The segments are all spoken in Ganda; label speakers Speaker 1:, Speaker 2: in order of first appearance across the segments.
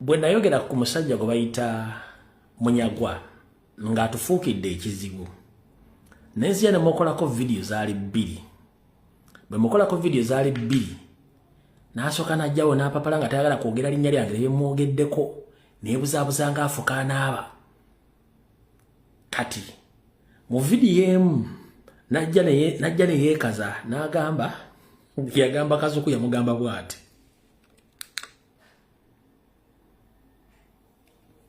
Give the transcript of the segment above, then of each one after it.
Speaker 1: Bwe nayogera ku musajja gwe bayita Munyagwa ng'atufuukidde ekizibu, nenzija ne mukolako vidiyo zaali bbiri. Bwe mukolako vidiyo zaali bbiri, n'asooka n'ajjawo n'apapala nga tayagala kwogera linnya lyange ne bemwogeddeko, neebuzaabuza ng'afuka anaaba. Kati mu vidiyo emu najja ne yeekaza n'agamba, yagamba Kazuku, yamugamba bw'ati: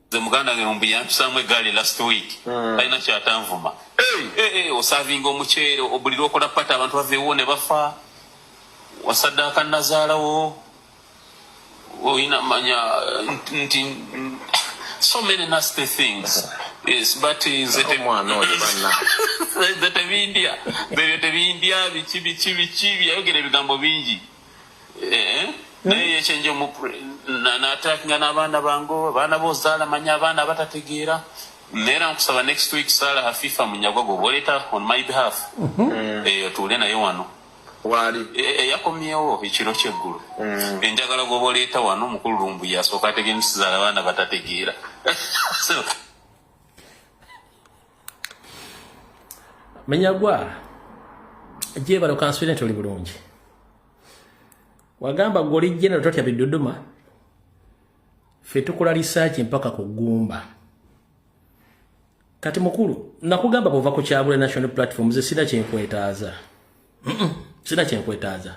Speaker 2: Nze muganda wange Lumbuye yampisaamu eggaali last week, talina kyatanvuma. Osavinga omuceere buli lwokola pata abantu baveewo ne bafa, wasaddaaka nazaalawo, olina manya nti so many nasty things. Yes, but nze
Speaker 3: omwana oyo banna
Speaker 2: nze tebindya, ebyo tebindya. Biki biki biki byayogera, ebigambo bingi. Naye yekyenje n'attackinga n'abaana bange, abaana bozaala, manya abaana abatategeera. Neera nkusaba next week Saala Hafifa Munyagwa gwe oleeta on my behalf, otuule naye wano.
Speaker 3: Waali
Speaker 2: Yakomyewo ekiro kyeggulo. Enjagala gwoba oleeta wano mukulu Lumbuye asooka ategeera nti abaana batategeera. So,
Speaker 1: Munyagwa, gyebalo kansubire nti oli bulungi. Wagamba gwe oli general, totya biduduma, ffe tukola research mpaka ku ggumba. Kati mukulu, nakugamba bwova ku Kyagula National Platform, ze sina kyenkwetaaza. Sina kyenkwetaaza.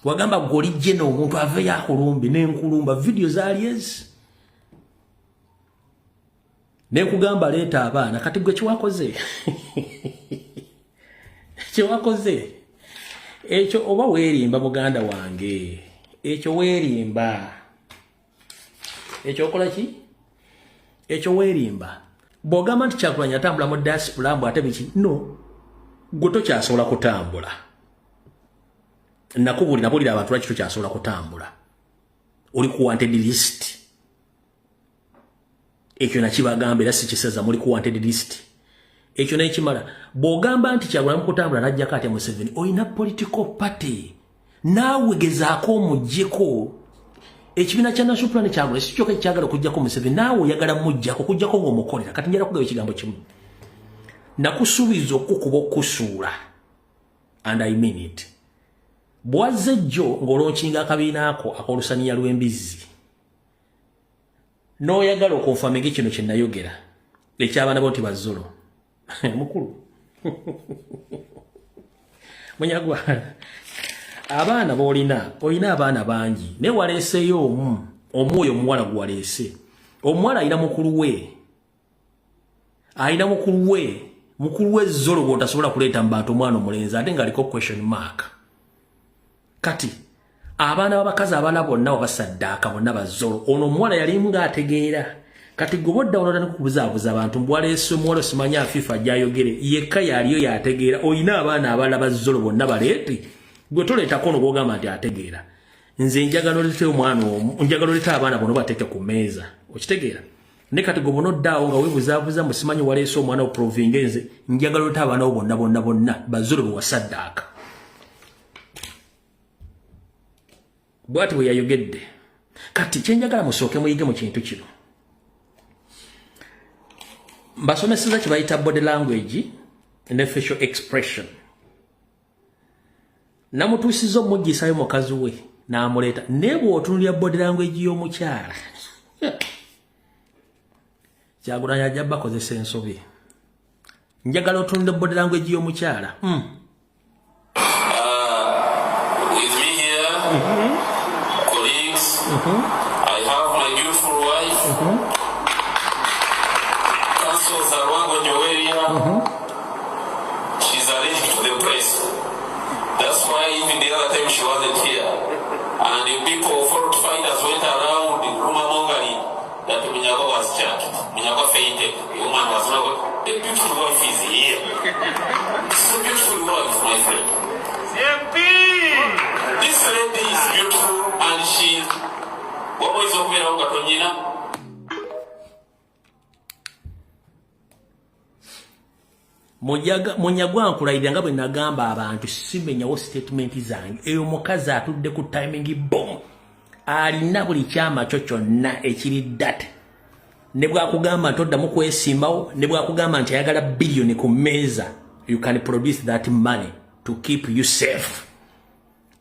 Speaker 1: Wagamba gwe oli general, omuntu aveeyo akulumbi n'enkulumba vidiyo zaali ezi, nenkugamba leeta abaana. Kati gwe kyewakoze, kyewakoze ekyo, oba weerimba muganda wange, ekyo weerimba, ekyo okola ki, ekyo weerimba. Bw'ogamba nti Kyagulanyi atambula mu diaspora mbu ate biki, no gwe tokyasobola kutambula. Nakubuli nabulira abantu lwaki tokyasobola kutambula, oli ku wanted list. Ekyo nakibagamba era sikisaza, muli ku wanted list, ekyo nekimala. Bw'ogamba nti Kyagulanyi kutambula najjako atya Museveni, olina political party, naawe gezaako omuggyeko. Ekibiina kya National Plan Kyagulanyi si kyokka ekyagala okuggyako Museveni, naawe oyagala muggyako, okuggyako ng'omukolera. Kati njala kugaba ekigambo kimu, nakusuubiza okukuba okusuula, and I mean it. Bwazze jjo ng'olaunchinga akabiina ako ak'olusaniya lw'embizzi, n'oyagala okonfaminga kino kye nayogera ekyabaana bo nti bazolo. Mukulu Munyagwa, abaana b'olina, olina abaana bangi, naye waleeseeyo omu omwoyo omuwala gwe waleese. Omuwala alina mukulu we, alina mukulu we, mukulu we zolo gw'otasobola kuleeta mu bantu, omwana omulenzi ate ng'aliko question mark. Kati abaana b'abakazi abaana bonna wabasaddaaka, bonna bazolo. Ono omuwala yalimu ng'ategeera. Kati gwe bodda wano otandika okubuzaabuza abantu mbu waleese omuwala, osimanyi Afiifa ajayogere yekka yaliyo yategeera. Olina abaana abalala bazolo, bonna baleete, gwe toleetako ono gwogamba nti ategeera. Nze njagala oleete omwana omu, njagala oleete abaana bonna bateeke ku mmeeza, okitegeera? Ne kati gwe bonoddaawo nga weebuzaabuza musimanyi waleese omwana oprovinga. Nze njagala oleete abaana bo bonna bonna bonna bazolo be wasaddaaka. Bwati bwe yayogedde. Kati kyenjagala musooke muyige mu kintu kino, mbasomeseza kye bayita body language ne facial expression. Namutuusiza omuggisayo mukazi we n'amuleeta, naye bw'otunulira body language y'omukyala, Kyagulanyi ajja bakozesa ensobi. Njagala otunula body language y'omukyala.
Speaker 2: With me here, colleagues, I have my beautiful wife, Counsel Zalwango Joweria. She's allergic to the press. That's why even the other time she wasn't here. And the people, fault finders, went around rumor mongering that Munyagwa was jacked. Munyagwa fainted. The woman was not. The beautiful wife is here. It's a beautiful wife, my friend. This lady is beautiful and she waba oyinza okubeerawo nga tonyina.
Speaker 1: Munyagwa, nkulayirira nga bwe nagamba abantu simenyawo statement zange. Eyo mukazi atudde ku timing bomb. Alina buli kyama kyo kyonna ekiri data. Ne bwakugamba nti oddamu kwesimbawo, ne bwakugamba nti ayagala biliyoni ku mmeeza, you can produce that money to keep you safe.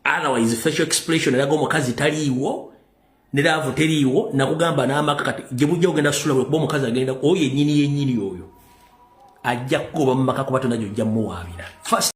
Speaker 1: Otherwise, facial expression eraga omukazi taliiwo, ne love teriiwo. Nakugamba n'amaka kati gye bujja ogenda sula bwe kuba omukazi agenda oyo yennyini yennyini oyo ajja kugoba mu maka, kuba tonna gyojja muwaabira. First